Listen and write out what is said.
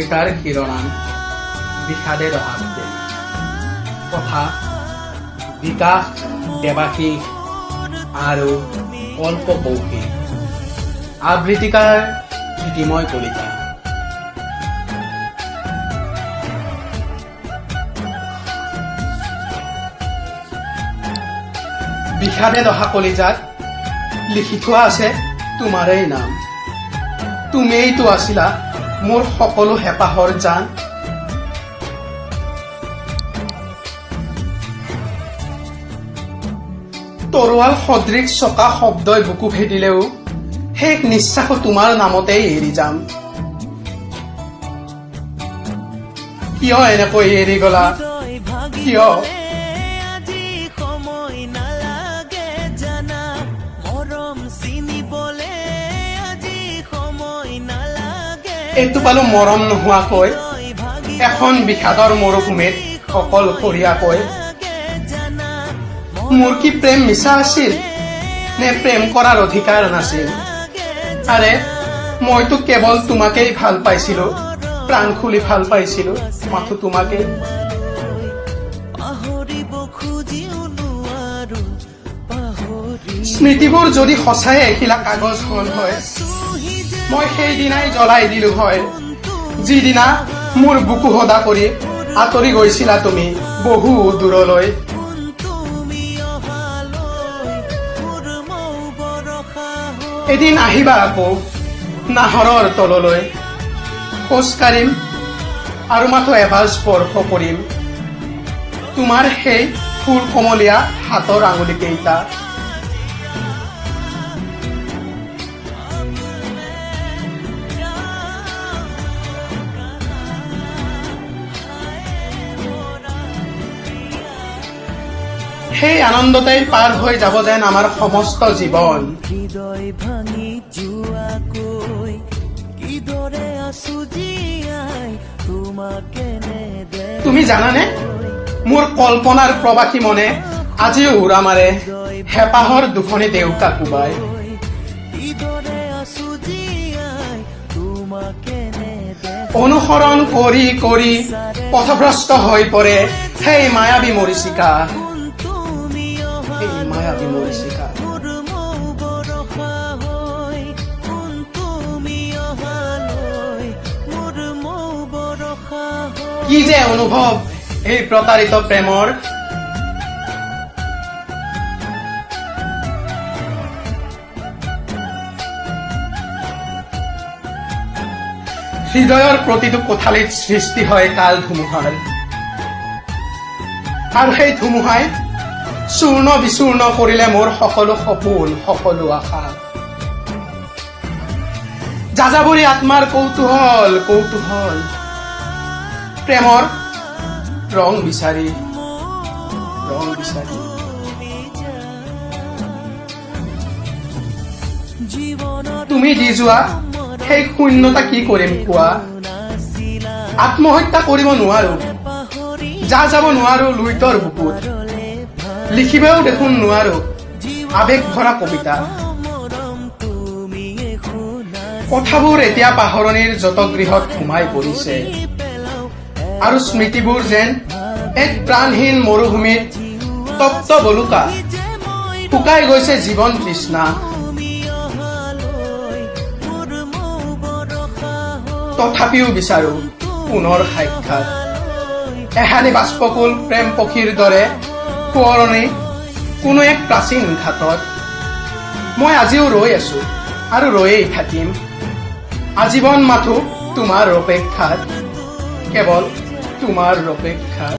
কবিতাৰ শিৰোনাম বিষাদে দহা প্ৰেম। কথা বিকাশ দেৱাশিস আৰু কল্প কৌশিক। আবৃত্তিকাৰ গীতিময় কলিতা। বিষাদে দহা কলিজাত লিখি থোৱা আছে তোমাৰেই নাম। তুমিয়েইতো আছিলা মোৰ সকলো হেঁপাহৰ জান। তৰোৱাল সদৃশ চকা শব্দই বুকু ভেদিলেও শেষ নিশ্বাসো তোমাৰ নামতেই এৰি যাম। কিয় এনেকৈ এৰি গলা? কিয়? আজি সময় নালাগে জানা, মৰম চিনিবলে আজি সময় নালাগে। এটোপালো মৰম নোহোৱাকৈ এখন বিষাদৰ মৰুভূমিত অকলশৰীয়াকৈ। মোৰ কি প্ৰেম মিছা আছিল নে প্ৰেম কৰাৰ অধিকাৰ নাছিল? আৰে, মইতো কেৱল তোমাকেই ভাল পাইছিলো, প্ৰাণ খুলি ভাল পাইছিলো মাথো তোমাকেই। পাহৰিব খুজিও নোৱাৰো পাহৰি। স্মৃতিবোৰ যদি সঁচাই এখিলা কাগজ হ'ল হয়, মই সেইদিনাই জ্বলাই দিলো হয়, যিদিনা মোৰ বুকু সদা কৰি আঁতৰি গৈছিলা তুমি বহু দূৰলৈ। তুমি অহালৈ মোৰ মৌ বৰষা হৈ। এদিন আহিবা আকৌ নাহৰৰ তললৈ, খোজ কাঢ়িম আৰু মাথো এবাৰ স্পৰ্শ কৰিম তোমাৰ সেই ফুল কমলীয়া হাতৰ আঙুলি কেইটা। সেই আনন্দতেই পাৰ হৈ যাব যেন আমাৰ সমস্ত জীৱন। হৃদয় ভাঙি যোৱাকৈ কিদৰে আছো জীয়াই তোমাকে নেদে। তুমি জানানে, মোৰ কল্পনাৰ প্ৰবাসী মনে আজিও উৰা মাৰে হেঁপাহৰ দুখনি ডেউকা কোবাই। কিদৰে আছো জীয়াই তোমাকে নেদে। অনুসৰণ কৰি কৰি পথভ্ৰষ্ট হৈ পৰে সেই মায়াবী মৰীচিকা, তুমি সেই মায়াবী মৰীচিকা। মোৰ মৌ বৰষা হৈ, কোন তুমি অহালৈ মোৰ মৌ বৰষা হৈ। কি যে অনুভৱ এই প্ৰতাৰিত প্ৰেমৰ! হৃদয়ৰ প্ৰতিটো কোঠালিত সৃষ্টি হয় কাল ধুমুহাৰ, আৰু সেই ধুমুহাই চূৰ্ণ বিচূৰ্ণ কৰিলে মোৰ সকলো সপোন, সকলো আশা। যাযাবৰী আত্মাৰ কৌতূহল, কৌতূহল প্ৰেমৰ ৰং বিচাৰি, ৰং বিচাৰি। জীৱনৰ তুমি দি যোৱা সেই শূন্যতা কি কৰিম কোৱা? আত্মহত্যা কৰিব নোৱাৰো, যা যাব নোৱাৰো লুইতৰ বুকুত, লিখিবও দেখোন নোৱাৰো আৱেগ ভৰা কবিতা। মৰম তুমি শুনা। কথাবোৰ এতিয়া পাহৰণিৰ যতগৃহত সোমাই পৰিছে আৰু স্মৃতিবোৰ যেন এক প্ৰাণহীন মৰুভূমিত তপ্ত বলুকা। শুকাই গৈছে জীৱন তৃষ্ণা। তুমি অহালৈ মোৰ মৌ বৰষা হৈ। তথাপিও বিচাৰো পুনৰ সাক্ষাৎ, এহানি বাষ্পকুল প্ৰেম পক্ষীৰ দৰে সোঁৱৰণি কোনো এক প্ৰাচীন ঘাটত। মই আজিও ৰৈ আছো আৰু ৰৈয়েই থাকিম আজীৱন মাথো তোমাৰ অপেক্ষাত, কেৱল তোমাৰ অপেক্ষাত।